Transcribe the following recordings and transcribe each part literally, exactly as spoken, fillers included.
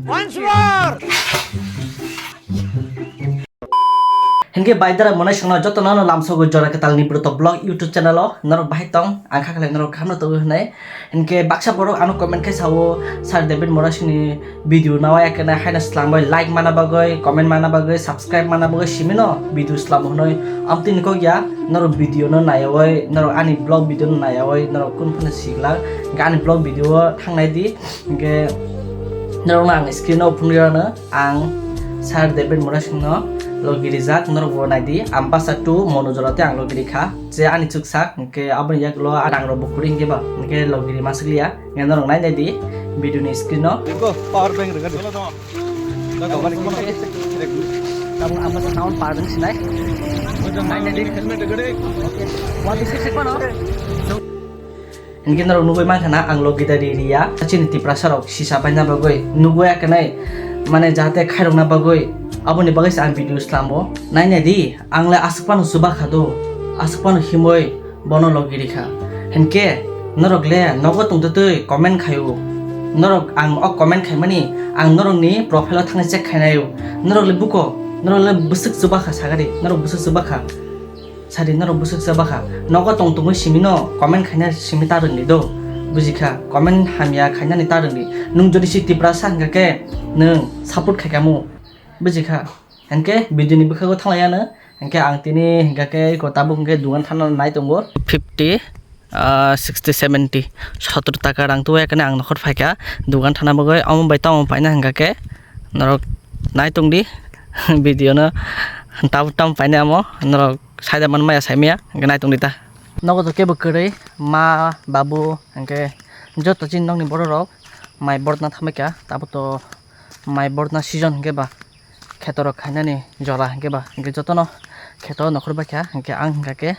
Once more! Hinkhe bai dara monai songno jotono no lamsogo Jora Kwtalni Brotok Vlog YouTube channel o norok bahai tong, ang kha khlai norok hamno tongwi hwnwi. Hinkhe baksa borok ano comment khai sao, Sir David Murasingni video nawi akena haino slamwi like mana bagwi, comment mana bagwi, subscribe mana bagwi simino video slamo hwnwi. Amtwini kok ya, norok video no naiyawi, norok ani vlog video no naiyawi, norok kun phano siglak. Hinkhe ani vlog video o thangnai di, hinkhe norokno ang screen o phunukjano. Ang Sir David Murasingno logi rijak, norok bo naidi, Ambassa two Monojora tei ang logi rikha, je ani chuksak, hinkhe aboni yagulo rang rok bo kwrwi hinkhe ba, hinkhe logi rima swkliya, hinkhe norok nai naidi video ni screen o. Power bank rega di. Tabuk Ambassa town power bank sinai. Nai naidi. Helmet rega di. Wati sik sik pano. Hinkhe norok nugwi mankha na, ang logi da ri riya. Chini Tiprasa rok sisa paina bagwi nugwi akanai, mane jahate khairokna bagwi, aboni bagwi se ang video slamo. Nai nai di, ang le aswk phano chuba kha do, aswk phano himwi bono logi rikha. Hinkhe norok le nogo tongtwtwi comment khaio. Norok ang o comment khaimani, ang norokni profile o thangwi check khainaio. Norok le buko, norok le bwswk chuba kha sagari, norok bwswk chuba kha. Sadi norok bwswk se bakha. Nogo tong tongwi simi no comment khaina simi ta rwngdi do. Bujikha, comment hamya khainani ta rwngdi. Nwng jodi si Tiprasa hwnkha khe nwng support khaikha mu. Bujikha. Hinkhe video ni bwkhago thanglaiya no. Hinkhe ang tini hwnkha khe eko tabuk hwnkhe dugan thana nai tongo. Fifty, ah, sixty, seventy, sotoro taka rang tuya khe ang nokhor phaikha dugan thana bagwi. Omo bai tamo paina hwnkha khe norok nai tongdi video no. Tabuk tamo paina amo norok. Saida man maya saimaya, hwnkhe nai tongdi ta. Nogo to kebo kwrwi, ma, babu, hwnkhe joto chini nokni borok rok mai borokna thambai kha, tabuk to mai borokna season hwnkhe ba, kheto rok khainani jora hwnkhe ba, hwnkhe jotono kheto nokhor bai kha, hwnkhe ang hwnkha khe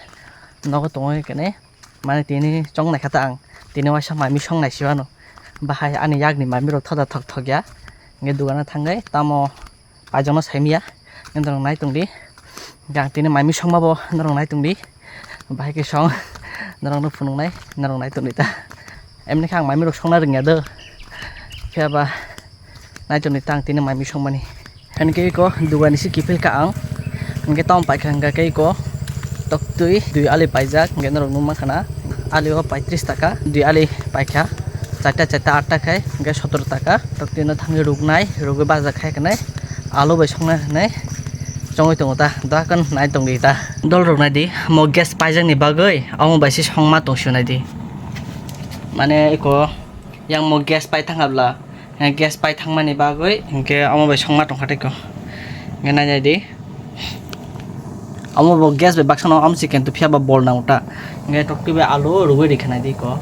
nogo tongwi kene, mane tini chong nai kha ta ang, tini waisa mai misong nai si mano, bahai ani yakni mai mirok thoda thok thok ya, hwnkhe dugano thangwi tamo. Paijokno saimaya, norok nai tongdi. Ang tini mai misongma bo norok nai tongdi. Bahai khe song norokno phunuknai, norok nai tongdi ta. Emni khe ang mai mirok songna rwngya do. Phiya ba nai tongdi ta ang tini mai misongmani. Hinkhe eko dugani se kiphil kha ang. Hinkhe tamo paikha hwnkha khe eko toktwi dui ali paijak, hinkhe norok nukmankha na. Ali o paitris taka, dui ali paikha, charta charta atta khai, hinkhe sotoro taka. Toktwi no thangwi ruknai, rugwi baja khai khnai, alu bai songna hinwi chongwi tongo ta, dakhan nai tongdi ta. Dol rok nai di, mo gas paijak ni bagwi, omo bai se songma tong sio nai di. Mane eko yang mo gas pai thang abla, gas pai thangmani bagwi, hinkhe omo bai songma tongkha tei ko. Hinkhe nai nai di. Omo bo gas bai baksa no amsi kento phiya ba bol nang ta. Hinkhe toktwi bai alu rugwi rikha nai di ko.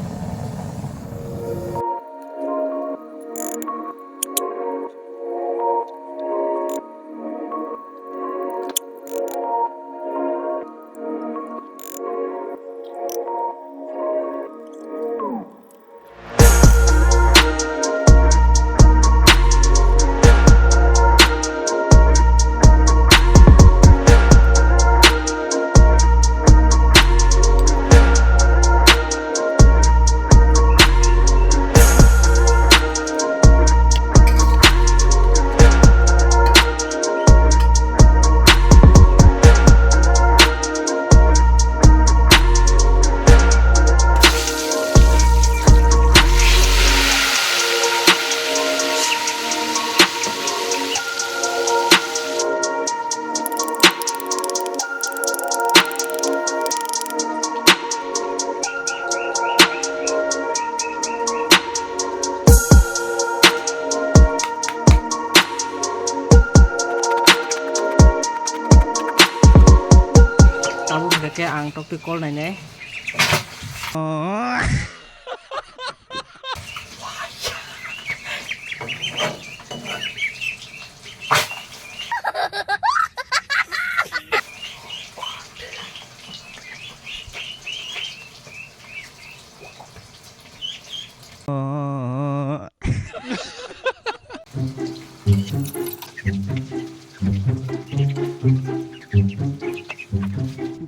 Tabuk hwnkhe ang toktwi call nainai.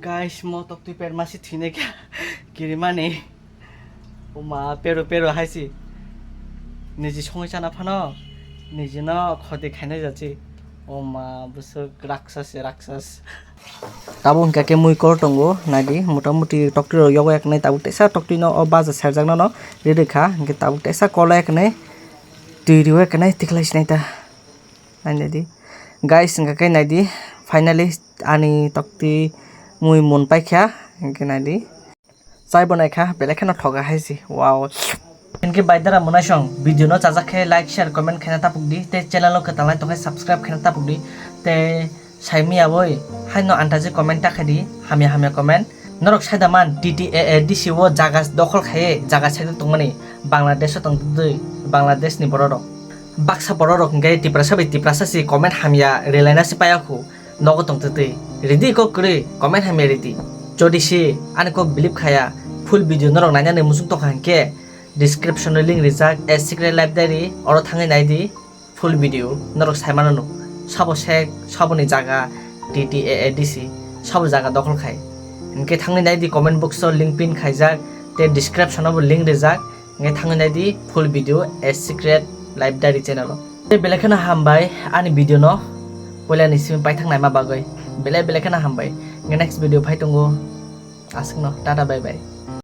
Guys, mo toktwi perma si thwinai kha kirimani. Oma pero pero hai si. Niji songwi chana phano niji no khoti khainai jachi. Oma bwswk raksas se raksas. Tabuk hwnkha khe mui kol tongo, naidi, mota moti tokti rok yogo eknai, tabuk teisa tokti no o baja serjak no no ri rwkha, hwnkhe tabuk teisa kol eknai twi riwi eknai tikhlai sinai ta. Naidi, guys, hwnkha khe naidi, finally ani tokti mui mun paikha, hwnkhe naidi. Chai bo naikha, belai kheno thoga hai se. Wow. Hinkhe bai dara mwnaisong video no chajak khe like, share, comment khaina tapuk di. Tei channel o kwtal nai tongkhe subscribe khaina tapuk di. Tei saimya boi haino antaji comment ta khai di. Hamya hamya comment. Norok saida man T T A A D C o jaga dokhol khaiye jaga side o tongmani Bangladesh o tongtwi Bangladesh ni borok rok. Baksa borok rok hwnkhe Tiprasa bai Tiprasa si comment hamya rwlaina se paiya khu. Nogo tongtwtwi ridi kok kwrwi comment hamya ridi. Jodi se ani kok believe khaya full video norok nainani muchung tongkha hinkhe description o link rijak A Secret Life Diary oro thangwi naidi full video norok saimano nuk sabo sek saboni jaga T T A A D C sabo jaga dokhol khai hinkhe thangwi naidi comment box o link pin khaijak tei description o bo link rijak. Hingke thangwi naidi full video A Secret Life Diary channel o. Tei belai kheno hambai ani video no poila ni simi paithak naima bagwi. Belai belai kheno hambai. Hingke next video phai tongo. Aswkno tata bye bye.